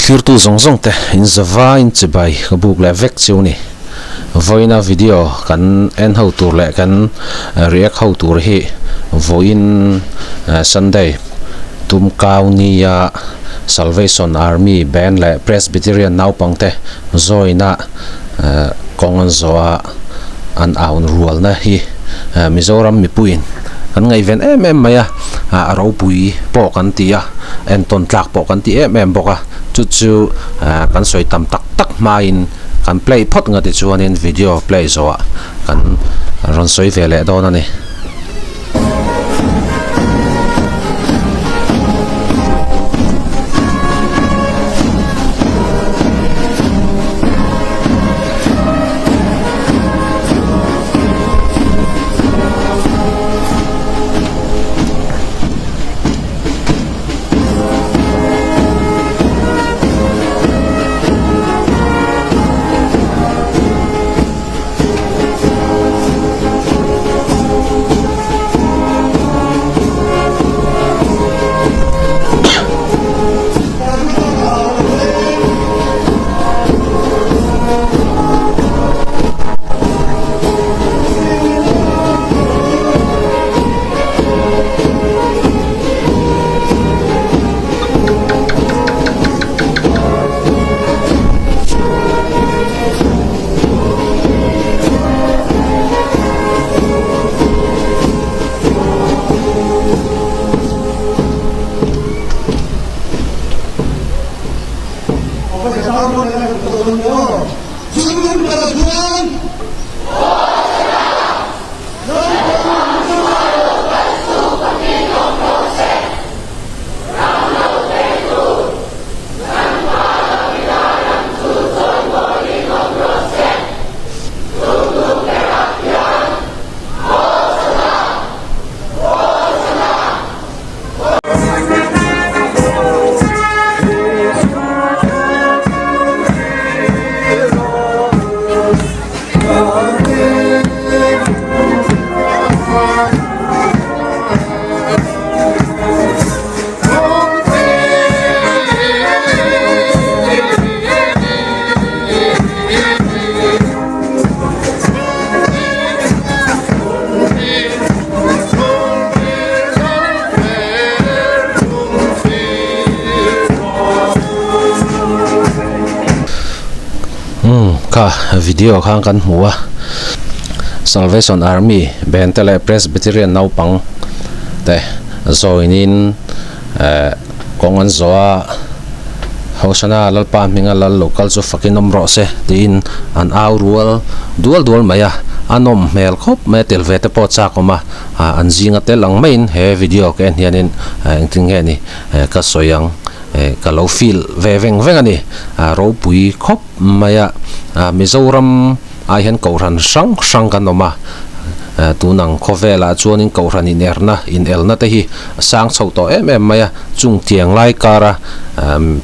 Thlirtu zawng zawng te in zava in chibai ka buk leh vek chiu ni. Vawiina video kan en ho tur leh kan react ho tur hi vawiin Sunday Tumkau nia Salvation Army Band leh Presbyterian naupangte zawina kawng an zawh a an aun rualna hi Mizoram mipuiin kan ngaihven em em mai a, a ropui pawh kan ti a, entawn tlak pawh kan ti em em bawk a, chu chu kan sawi tam tak tak hmain kan play phawt nga tichuanin video play zawhah kan rawn sawi ve leh dawn a ni. Umm kha video khan kan hmu a Salvation Army band te leh Presbyterian naupang te join in eh kawng an zawh a Hosana Lalpa hminga lal lo kal chu fakin awm rawh se tiin an au rual dual dual mai a a nawm hmel khawp mai a tel ve te pawh a chak awm a ah an zinga tel ang maiin he video ka en hianin engtin nge ni ka sawi ang eh ka lo feel ve veng veng a ni ah ropui khawp mai a ah Mizoram ah hian kohhran hrang hrang kan awm a eh tun ang khawvelah chuanin kohhran inerna inelna te hi a sang chho tawh em em mai a chung tiang lai kara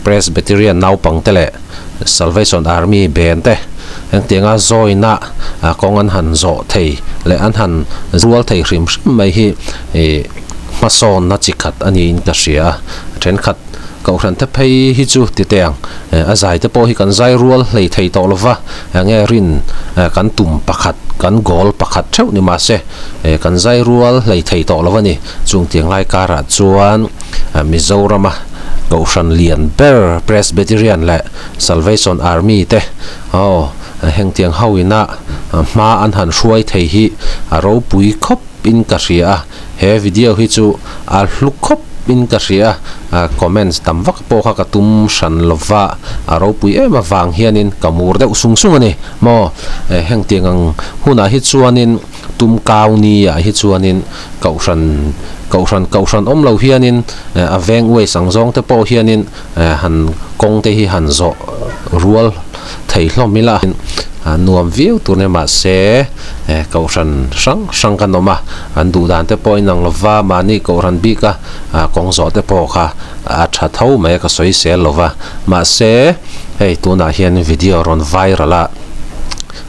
Presbyterian naupang te leh Salvation Army band te engtianga zawina ah kawng an han zawh thei leh an han rual thei hrim hrim mai hi ih hmasawnna chi khat a niin ka hria a thenkhat kohhran te phei hi chu ti teh ang a zai te pawh hi kan zai rual hlei thei tawh lova enge rin kan tum pakhat kan goal pakhat theuh ni mahse kan zai rual hlei thei tawh lo a ni chung tiang lai karah chuan Mizorama kohhran lian ber Presbyterian leh Salvation Army te aw hengtiang ho ina hma an han hruai thei hi a ropui khawp in ka hria a. He video hi chu a hlu khawp in ka hria a, comments tam vak pawh kha ka tum hran lova, a ropui em avang hianin ka mur deuh sung sung a ni maw. Hengtiang ang hunah hi chuanin tum kau ni ah hi chuanin kohhran kohhran kohhran awm lo hianin a veng uai sang zawng te pawh hianin han kawng te hi han zawh rual thei hlawm ila nuam viau tur nia mahse kohhran hrang hrang kan awm a an duh dan te pawh a inang lova mahni kohhran bik a kawng zawh te pawh kha a tha tho mai a ka sawi sel lova mahse hei tunah hian video rawn viral a.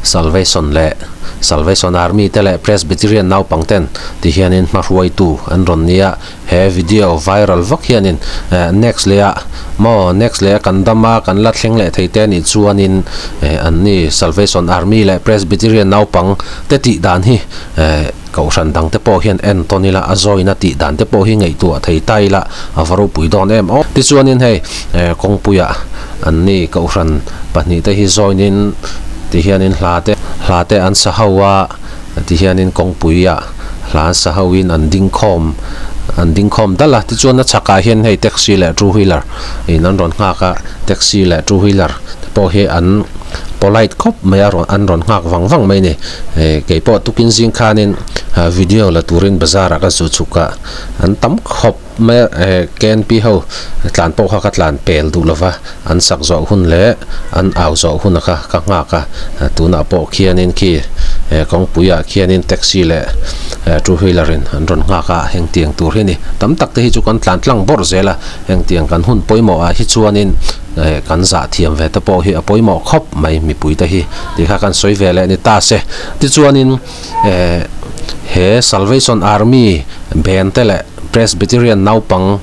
Salvation leh Salvation Army te leh Presbyterian naupang ten ti hianin hmahruaitu an rawn nia. He video viral vak hianin next leh ah maw next leh a kan dam a kan la thleng leh thei te anih chuanin anni Salvation Army leh Presbyterian naupang te tih dan hi Kohhran dang te pawh hian entawn ila a zawina tih dan te pawh hi ngaihtuah thei ta ila a va ropui dawn em aw. Tichuanin hei kawngpuiah anni Kohhran pahnihte hi zawinin tihianin hla te hla te an sa ho a. Tihianin kawngpuiah hla an sa hoin an ding khawm an ding khawm dal a, tichuan a chhakah hian hei taxi leh two wheeler in an rawn nghak a, taxi leh two wheeler te pawh hi an polite khawp mai a an rawn nghak vang vang mai a ni. Kei pawh tukin zing khanin video la turin bazar ah ka zu chhuk a, an tam khawp mai a, K N P ho tlan pawh kha ka tlan pel duh lova, an sak zawh hun leh an au zawh hun kha ka nghak a, tunah pawh khianin khi kawngpuiah khianin taxi leh two wheeler in an rawn nghak a, hengtiang tur hi a ni. Tam tak te hi chu kan tlan tlang bawrh zel a, hengtiang kan hun pawimawh ah hi chuanin kan zah thiam ve te pawh hi a pawimawh khawp mai mipui te hi tih kha kan sawi ve leh ni ta se. Tichuanin he Salvation Army band te leh Presbyterian naupang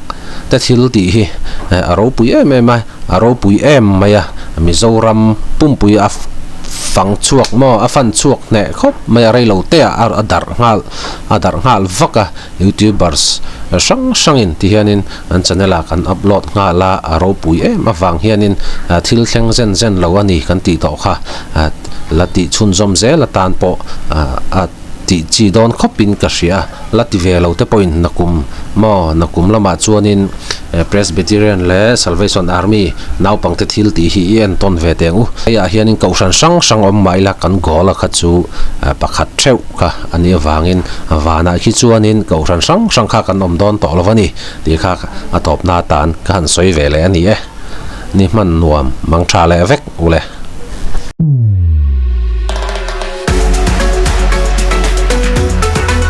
te thil tih hi a ropui em em a, a ropui em mai a, Mizoram pumpui a fang chhuak maw, a fan chhuak hneh khawp mai a, reilo te ah a darh nghal a darh nghal vak a, youtubers hrang hrangin ti hianin an channel ah kan upload nghal a, a ropui em avang hianin thil thleng zen zen lo a ni kan tih tawh kha la tih chhunzawm zel atan pawh a tih chi dawn khawpin ka hria a, la ti ve lo te pawhin nakum maw nakum lamah chuanin Presbyterian leh Salvation Army naupangte thil tih hi i entawn ve teh ang u. Hei ah hianin kohhran hrang hrang awm mah ila kan goal a kha chu pakhat theuh kha a nih avangin vanah khi chuanin kohhran hrang hrang kha kan awm dawn tawh lo a ni tih kha a tawpna atan ka han sawi ve leh a ni e. Ni hman nuam mang tha leh vek u le.